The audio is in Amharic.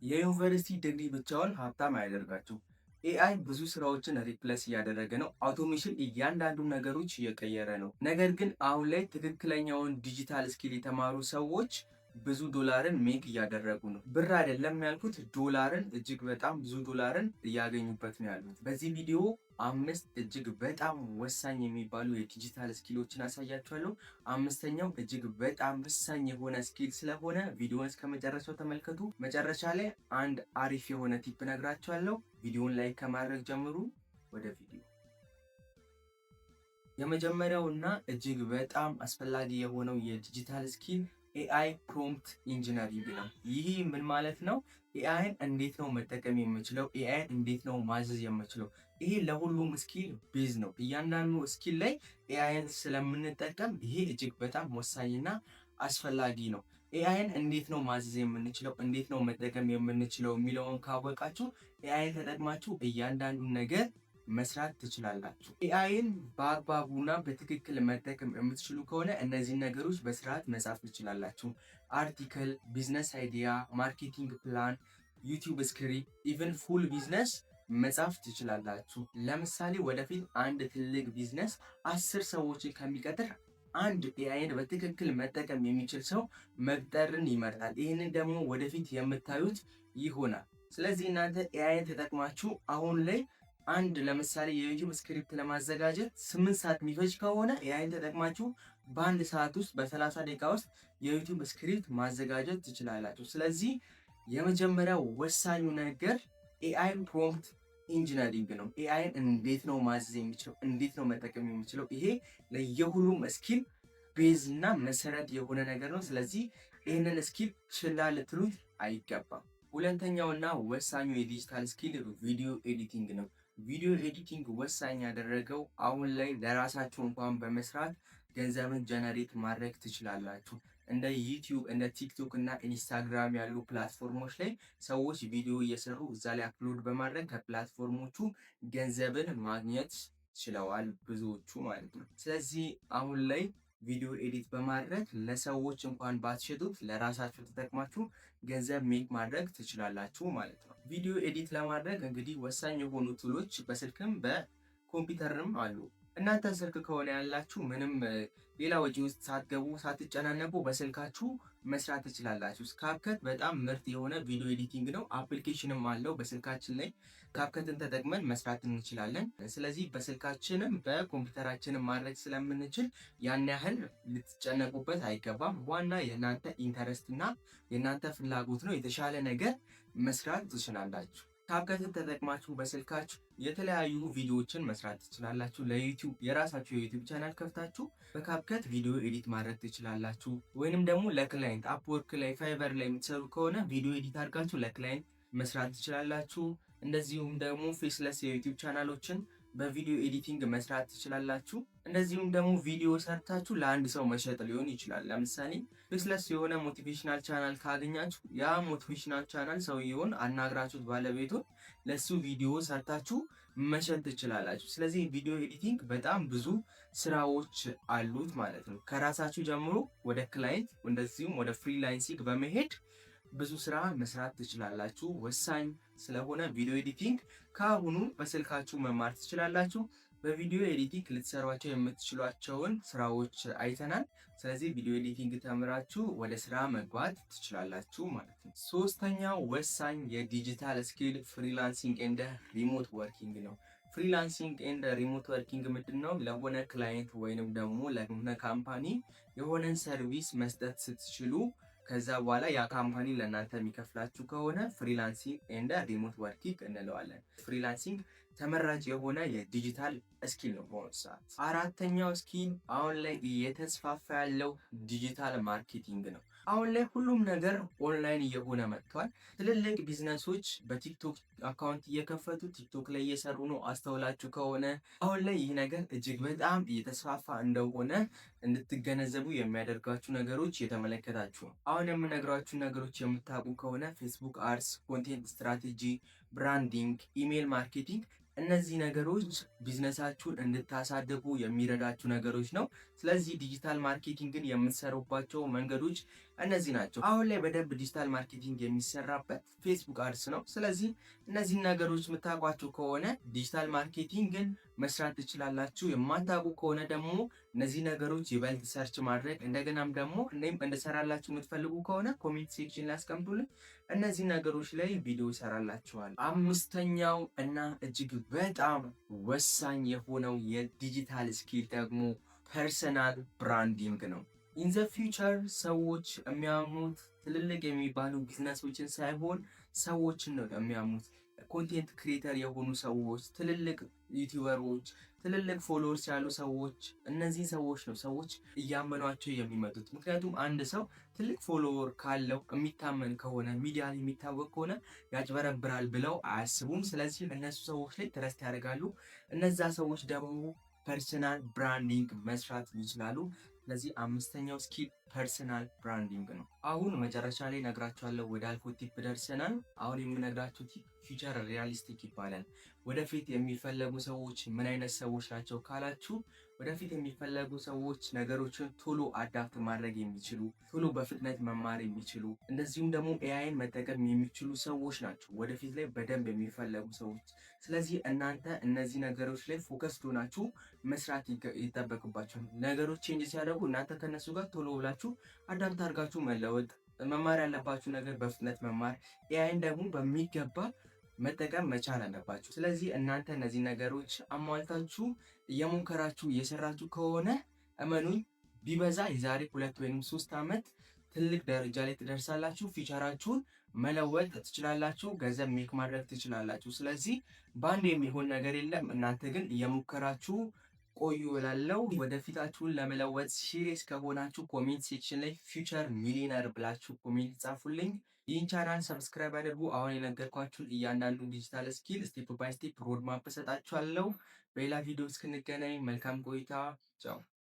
የዩኒቨርሲቲ ዲግሪ ብቻውን ሀብታም አያደርጋችሁም። AI ብዙ ስራዎችን replace እያደረገ ነው። Automation እያንዳንዱ ነገሮች እየቀየረ ነው። ነገር ግን አሁን ላይ ትክክለኛውን digital skill የተማሩ ሰዎች ብዙ ዶላርን make እያደረጉ ነው። ብር አይደለም ያልኩት፣ ዶላርን፣ እጅግ በጣም ብዙ ዶላርን እያገኙበት ነው ያሉት። በዚህ ቪዲዮ አምስት እጅግ በጣም ወሳኝ የሚባሉ የ digital skill ኦችን አሳያችኋለሁ። አምስተኛው እጅግ በጣም ወሳኝ የሆነ skill ስለሆነ ቪዲዮን እስከ መጨረሻው ተመልከቱ። መጨረሻ ላይ አንድ አሪፍ የሆነ tip እነግራችኋለሁ። ቪዲዮን like ከማድረግ ጀምሩ። ወደ ቪዲዮ። የመጀመሪያው እና እጅግ በጣም አስፈላጊ የሆነው የ digital skill AI prompt engineering ነው። ይህ ምን ማለት ነው? AI ን እንዴት ነው መጠቀም የምችለው? AI ን እንዴት ነው ማዘዝ የምችለው? ይሄ ለሁሉም skill base ነው። እያንዳንዱ skill ላይ AI ን ስለምንጠቀም ይሄ እጅግ በጣም ወሳኝና አስፈላጊ ነው። AI ን እንዴት ነው ማዘዝ የምንችለው፣ እንዴት ነው መጠቀም የምንችለው የሚለውን ካወቃችሁ AI ን ተጠቅማችሁ እያንዳንዱን ነገር መስራት ትችላላችሁ። AI ን በአግባቡና በትክክል መጠቀም የምትችሉ ከሆነ እነዚህን ነገሮች በስርዓት መጻፍ ትችላላችሁ። Article፣ business idea፣ marketing plan፣ YouTube script፣ even full business መጻፍ ትችላላችሁ። ለምሳሌ ወደፊት አንድ ትልቅ ቢዝነስ 10 ሰዎችን ከሚቀጥር አንድ AI ን በትክክል መጠቀም የሚችል ሰው መቅጠርን ይመርጣል። ይህንን ደግሞ ወደፊት የምታዩት ይሆናል። ስለዚህ እናንተ AI ን ተጠቅማችሁ አሁን ላይ አንድ ለምሳሌ የ YouTube script ለማዘጋጀት 8 ሰዓት የሚፈጅ ከሆነ AI ን ተጠቅማችሁ በአንድ ሰዓት ውስጥ፣ በ30 ደቂቃ ውስጥ የ YouTube script ማዘጋጀት ትችላላችሁ። ስለዚህ የመጀመሪያው ወሳኙ ነገር AI prompt engineering ነው። AI ን እንዴት ነው ማዘዝ የሚችለው፣ እንዴት ነው መጠቀም የሚችለው? ይሄ ለየሁሉም skill base እና መሰረት የሆነ ነገር ነው። ስለዚህ ይህንን skill ችላ ልትሉት አይገባም። ሁለተኛውና ወሳኙ የ digital skill video editing ነው። Video editing ወሳኝ ያደረገው አሁን ላይ ለራሳችሁ እንኳን በመስራት ገንዘብን generate ማድረግ ትችላላችሁ። እንደ YouTube፣ እንደ TikTok እና Instagram ያሉ platform ኦች ላይ ሰዎች ቪዲዮ እየሰሩ እዛ ላይ upload በማድረግ ከ platform ኦቹ ገንዘብን ማግኘት ችለዋል፣ ብዙዎቹ ማለት ነው። ስለዚህ አሁን ላይ ቪዲዮ edit በማድረግ ለሰዎች እንኳን ባትሸጡት ለራሳችሁ ተጠቅማችሁ ገንዘብ make ማድረግ ትችላላችሁ ማለት ነው። ቪዲዮ edit ለማድረግ እንግዲህ ወሳኝ የሆኑ tool ኦች በስልክም በኮምፒውተርም አሉ። እናንተ ስልክ ከሆነ ያላችሁ ምንም ሌላ ወጪ ውስጥ ሳትገቡ፣ ሳትጨናነቁ በስልካችሁ መስራት ትችላላችሁ። CapCut በጣም ምርጥ የሆነ video editing ነው። Application ም አለው፣ በስልካችን ላይ CapCut ን ተጠቅመን መስራት እንችላለን። ስለዚህ በስልካችንም በኮምፒውተራችንም ማድረግ ስለምንችል ያን ያህል ልትጨነቁበት አይገባም። ዋና የእናንተ interest እና የእናንተ ፍላጎት ነው። የተሻለ ነገር መስራት ትችላላችሁ። CapCut ን ተጠቅማችሁ በስልካችሁ የተለያዩ ቪዲዮዎችን መስራት ትችላላችሁ። ለ YouTube የራሳችሁ የ YouTube channel ከፍታችሁ በ CapCut ቪዲዮ edit ማድረግ ትችላላችሁ። ወይንም ደግሞ ለ client Upwork ላይ፣ Fiverr ላይ የምትሰሩ ከሆነ ቪዲዮ edit አድርጋችሁ ለ client መስራት ትችላላችሁ። እንደዚሁም ደግሞ faceless የ YouTube channel ኦችን በ video editing መስራት ትችላላችሁ። እንደዚሁም ደግሞ ቪዲዮ ሰርታችሁ ለአንድ ሰው መሸጥ ሊሆን ይችላል። ለምሳሌ faceless የሆነ motivational channel ካገኛችሁ ያ motivational channel ሰውየውን አናግራችሁት ባለቤቱን ለሱ ቪዲዮ ሰርታችሁ መሸጥ ትችላላችሁ። ስለዚህ video editing በጣም ብዙ ስራዎች አሉት ማለት ነው። ከራሳችሁ ጀምሮ ወደ client እንደዚሁም ወደ freelancing በመሄድ ብዙ ስራ መስራት ትችላላችሁ። ወሳኝ ስለሆነ video editing ከአሁኑ በስልካችሁ መማር ትችላላችሁ። በ video editing ልትሰሯቸው የምትችሏቸውን ስራዎች አይተናል። ስለዚህ video editing ተምራችሁ ወደ ስራ መግባት ትችላላችሁ ማለት ነው። ሶስተኛው ወሳኝ የ digital skill freelancing and remote working ነው። Freelancing and remote working ምንድን ነው? ለሆነ client ወይንም ደግሞ ለሆነ company የሆነን service መስጠት ስትችሉ ከዛ በኋላ ያ company ለእናንተ የሚከፍላችሁ ከሆነ freelancing and remote working እንለዋለን። Freelancing ተመራጭ የሆነ የ digital skill ነው በአሁኑ ሰዓት። አራተኛው skill አሁን ላይ እየተስፋፋ ያለው digital marketing ነው። አሁን ላይ ሁሉም ነገር ኦንላይን እየሆነ መጥቷል። ትልልቅ business ኦች በ TikTok account እየከፈቱ TikTok ላይ እየሰሩ ነው። አስተውላችሁ ከሆነ አሁን ላይ ይህ ነገር እጅግ በጣም እየተስፋፋ እንደሆነ እንድትገነዘቡ የሚያደርጋችሁ ነገሮች እየተመለከታችሁ ነው። አሁን የምነግራችሁ ነገሮች የምታውቁ ከሆነ Facebook ads፣ content strategy፣ branding፣ email marketing፣ እነዚህ ነገሮች ቢዝነሳችሁን እንድታሳድጉ የሚረዳችሁ ነገሮች ነው። ስለዚህ digital marketing ን የምትሰሩባቸው መንገዶች እነዚህ ናቸው። አሁን ላይ በደንብ digital marketing የሚሰራበት Facebook ads ነው። ስለዚህ እነዚህን ነገሮች የምታውቋቸው ከሆነ digital marketing ን መስራት ትችላላችሁ። የማታውቁ ከሆነ ደግሞ እነዚህ ነገሮች ይበልጥ search ማድረግ፣ እንደገናም ደግሞ እኔም እንድሰራላችሁ የምትፈልጉ ከሆነ comment section ላይ አስቀምጡልኝ። እነዚህ ነገሮች ላይ ቪዲዮ እሰራላችኋለሁ። አምስተኛው እና እጅግ በጣም ወሳኝ የሆነው የ digital skill ደግሞ personal branding ነው። In the future ሰዎች የሚያምኑት ትልልቅ የሚባሉ ቢዝነሶችን ሳይሆን ሰዎችን ነው የሚያምኑት። Content creator የሆኑ ሰዎች፣ ትልልቅ YouTuber ኦች፣ ትልልቅ followers ያሉ ሰዎች፣ እነዚህ ሰዎች ነው ሰዎች እያመኗቸው የሚመጡት። ምክንያቱም አንድ ሰው ትልቅ follower ካለው፣ የሚታመን ከሆነ፣ ሚዲያ ላይ የሚታወቅ ከሆነ ያጭበረብራል ብለው አያስቡም። ስለዚህ እነሱ ሰዎች ላይ trust ያደርጋሉ። እነዛ ሰዎች ደግሞ personal branding መስራት ይችላሉ። ስለዚህ አምስተኛው skill personal branding ነው። አሁን መጨረሻ ላይ ነግራችኋለሁ ወዳልኩት tip ደርሰናል። አሁን የምነግራችሁ tip future realistic ይባላል። ወደፊት የሚፈለጉ ሰዎች ምን አይነት ሰዎች ናቸው ካላችሁ፣ ወደፊት የሚፈለጉ ሰዎች ነገሮችን ቶሎ adapt ማድረግ የሚችሉ፣ ቶሎ በፍጥነት መማር የሚችሉ፣ እንደዚሁም ደግሞ AI ን መጠቀም የሚችሉ ሰዎች ናቸው ወደፊት ላይ በደንብ የሚፈለጉ ሰዎች። ስለዚህ እናንተ እነዚህ ነገሮች ላይ focus ሆናችሁ መስራት ይጠበቅባችኋል። ነገሮች change ሲያደርጉ እናንተ ከነሱ ጋር ቶሎ ብላችሁ adapt አድርጋችሁ መለወጥ፣ መማር ያለባችሁ ነገር በፍጥነት መማር፣ AI ን ደግሞ በሚገባ መጠቀም መቻል አለባችሁ። ስለዚህ እናንተ እነዚህ ነገሮች አሟልታችሁ እየሞከራችሁ እየሰራችሁ ከሆነ እመኑኝ ቢበዛ የዛሬ 2 ወይም 3 ዓመት ትልቅ ደረጃ ላይ ትደርሳላችሁ። Future ኣችሁን መለወጥ ትችላላችሁ። ገንዘብ make ማድረግ ትችላላችሁ። ስለዚህ በአንድ የሚሆን ነገር የለም። እናንተ ግን እየሞከራችሁ ቆዩ እላለሁ። ወደፊታችሁን ለመለወጥ serious ከሆናችሁ comment section ላይ future millionaire ብላችሁ comment ጻፉልኝ። ይህን channel subscribe አድርጉ። አሁን የነገርኳችሁን እያንዳንዱ digital skill step by step roadmap እሰጣችኋለሁ። በሌላ ቪዲዮ እስክንገናኝ መልካም ቆይታ። ቻው።